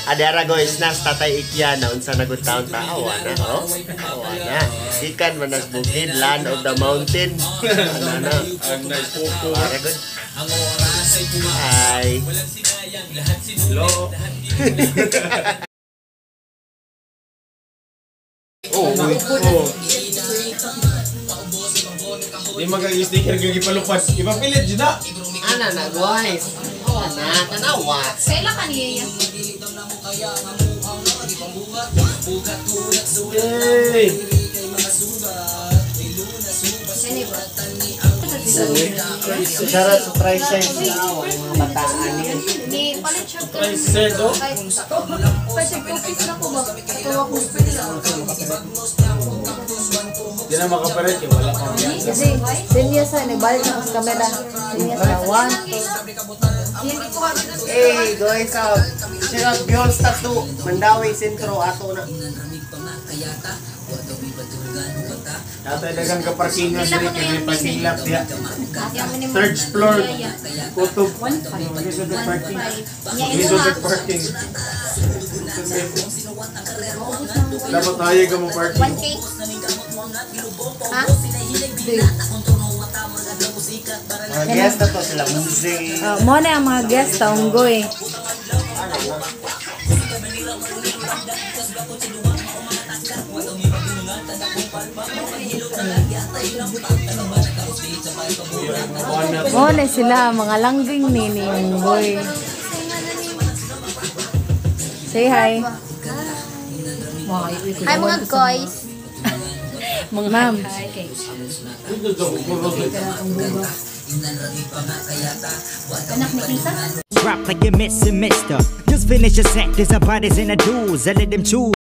Adara guys, nas Tatay Ikya na unsa na good town ta awa na, oh. Awa na. Gikan man nas bukid, land of the mountain. Ano na. Ang nice photo. Ara good. Hi. Hello. Oh, uy. Oh. Di magag-sticker yung ipalupad. Ipapilit dyan na. Ana na guys. Awa na, tanawa. Kaila ka niya yan? Yay! Kani ba? Shout out sa Tricense na mga bataan ni. Ni palit siya ko. Tricense, oh. Palit 2 piece na ko ba? Katawa ko. Di na makapalit eh. Wala kang Kasi, seryosa, nagbalik na ako sa camera. Seryosa, one, two. Hey guys, shout out Girls Tattoo, Mandawi Sentro ato na. Tatay dagang kaparkingan diri kay may parking lot diya. Third floor. Kutob. Lisod ang parking. Lisod ang parking. Dapat tayo ka mo parking. 1K. Ha? Mga guest na to sila Muzi. Oh, mo na ang mga guest sa unggoy. Mo na sila, mga langging ni unggoy. Say hi. Hi mga guys. Ma'am. Anak ni Kinsa? Drop like you're missing mister. Just finish your set, there's a bodies in the dudes. I let them choose.